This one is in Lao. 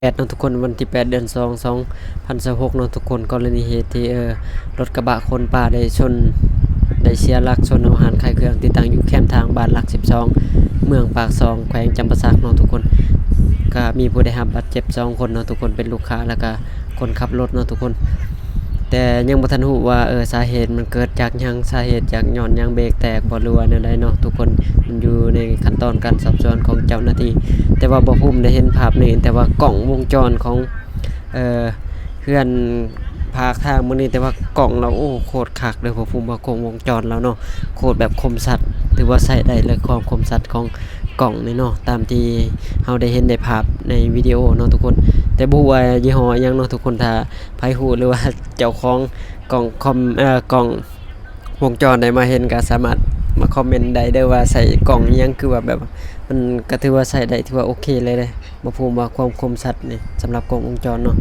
ແປດເນາະທຸກຄົນ ວັນທີແປດ ເດືອນສອງ ສອງພັນຊາວຫົກເນາະທຸກຄົນ ກໍລະນີເຫດທີ່ ເອີ ລົດກະບະຂົນປາໄດ້ຊົນ ໄດ້ເສຍຫຼັກຊົນເອົາຮ້ານຂາຍເຄື່ອງທີ່ຕັ້ງຢູ່ແຄມທາງບ້ານຫຼັກສິບສອງ ເມືອງປາກຊ່ອງ ແຂວງຈຳປາສັກເນາະທຸກຄົນ ກະມີຜູ້ໄດ້ຮັບບາດເຈັບສອງຄົນເນາະທຸກຄົນ ເປັນລູກຄ້າ ແລ້ວກະຄົນຂັບລົດເນາະທຸກຄົນ ແຕ່ຍັງບໍ່ທັນຮູ້ວ່າ ເອີ ສາເຫດມັນເກີດຈາກຫຍັງ ສາເຫດຈາກຍ້ອນຫຍັງ ເບຣກແຕກບໍ່ ຫຼືວ່າແນວໃດເນາະທຸກຄົນ ມັນຢູ່ໃນຂັ້ນຕອນການສອບສວນຂອງເຈົ້າໜ້າທີ່ ແຕ່ວ່າບ່າວພູມໄດ້ເຫັນພາບນີ້ ແຕ່ວ່າກ້ອງວົງຈອນຂອງ ເອີ ເຮືອນພາກທາງມື້ນີ້ ແຕ່ວ່າກ້ອງລາວ ໂອ້ ໂຄດຄັກເດີ ບ່າວພູມວ່າກ້ອງວົງຈອນລາວເນາະ ໂຄດແບບຄົມຊັດ ຖືວ່າໃຊ້ໄດ້ເລີຍ ຄວາມຄົມຊັດຂອງກ້ອງນີ້ເນາະ ຕາມທີ່ເຮົາໄດ້ເຫັນໄດ້ພາບໃນວິດີໂອເນາະທຸກຄົນ ແຕ່ບໍ່ຮູ້ວ່າຍີ່ຫໍ້ຫຍັງເນາະທຸກຄົນ ຖ້າໃຜຮູ້ ຫຼືວ່າເຈົ້າຂອງກ້ອງຄອມ ເອີ ກ້ອງວົງຈອນໄດ້ມາເຫັນ ກໍສາມາດມາຄອມເມັນໄດ້ເດີວ່າໃຊ້ກ້ອງອີ່ຫຍັງ ຄືວ່າແບບ ມັນກໍຖືວ່າໃຊ້ໄດ້ ຖືວ່າໂອເຄເລີຍເດ້ ບ່າວພູມວ່າຄວາມຄົມຊັດນີ້ ສຳລັບກ້ອງວົງຈອນເນາະ